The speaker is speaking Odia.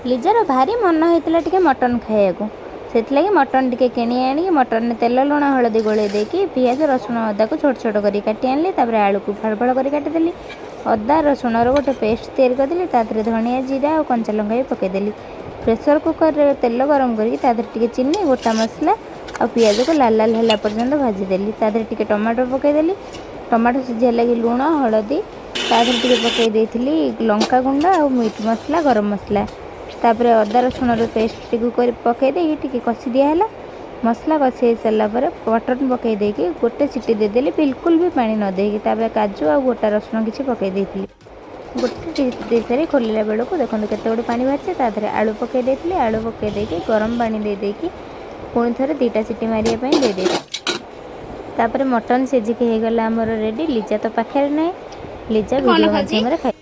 ଲିଜାର ଭାରି ମନ ହେଇଥିଲା ଟିକେ ମଟନ୍ ଖାଇବାକୁ। ସେଥିଲାଗି ମଟନ୍ ଟିକେ କିଣି ଆଣିକି ମଟନ୍ରେ ତେଲ, ଲୁଣ, ହଳଦୀ ଗୋଳେଇ ଦେଇକି ପିଆଜ, ରସୁଣ, ଅଦାକୁ ଛୋଟ ଛୋଟ କରି କାଟି ଆଣିଲି। ତାପରେ ଆଳୁକୁ ଫାଳ ଫାଳ କରି କାଟିଦେଲି। ଅଦା ରସୁଣର ଗୋଟେ ପେଷ୍ଟ ତିଆରି କରିଦେଲି। ତା ଦେହରେ ଧଣିଆ, ଜିରା ଆଉ କଞ୍ଚା ଲଙ୍କା ବି ପକାଇଦେଲି। ପ୍ରେସର୍ କୁକର୍ରେ ତେଲ ଗରମ କରିକି ତା ଦେହରେ ଟିକେ ଚିନି, ଗୋଟା ମସଲା ଆଉ ପିଆଜକୁ ଲାଲ ଲାଲ ହେଲା ପର୍ଯ୍ୟନ୍ତ ଭାଜିଦେଲି। ତା ଦେହରେ ଟିକେ ଟମାଟୋ ପକାଇଦେଲି। ଟମାଟୋ ସିଝିବା ଲାଗି ଲୁଣ, ହଳଦୀ, ତା ଦେହରେ ଟିକେ ପକାଇ ଦେଇଥିଲି ଲଙ୍କା ଗୁଣ୍ଡ ଆଉ ମିଟ୍ ମସଲା, ଗରମ ମସଲା। ତାପରେ ଅଦା ରସୁଣର ପେଷ୍ଟଟିକୁ କରି ପକାଇ ଦେଇକି ଟିକେ କଷି ଦିଆହେଲା। ମସଲା କଷି ହେଇସାରିଲା ପରେ ମଟନ୍ ପକାଇ ଦେଇକି ଗୋଟେ ସିଟି ଦେଇଦେଲି, ବିଲକୁଲ ବି ପାଣି ନ ଦେଇକି। ତାପରେ କାଜୁ ଆଉ ଗୋଟା ରସୁଣ କିଛି ପକାଇ ଦେଇଥିଲି। ଗୋଟେ ସିଟି ଦେଇସାରି ଖୋଲିଲା ବେଳକୁ ଦେଖନ୍ତୁ କେତେ ଗୁଡ଼ିଏ ପାଣି ବାହାରିଛି। ତା ଦେହରେ ଆଳୁ ପକାଇ ଦେଇଥିଲି। ଆଳୁ ପକାଇ ଦେଇକି ଗରମ ପାଣି ଦେଇ ଦେଇକି ପୁଣି ଥରେ 2ଟା ସିଟି ମାରିବା ପାଇଁ ଦେଇଦେଇଥିଲି। ତାପରେ ମଟନ୍ ସିଝିକି ହେଇଗଲା ଆମର ରେଡ଼ି। ଲିଜା ତ ପାଖରେ ନାହିଁ, ଲିଜା କଣ ଭିଡ଼ିଓ ଖାଉଛି? ମାଧ୍ୟମରେ ଖାଇ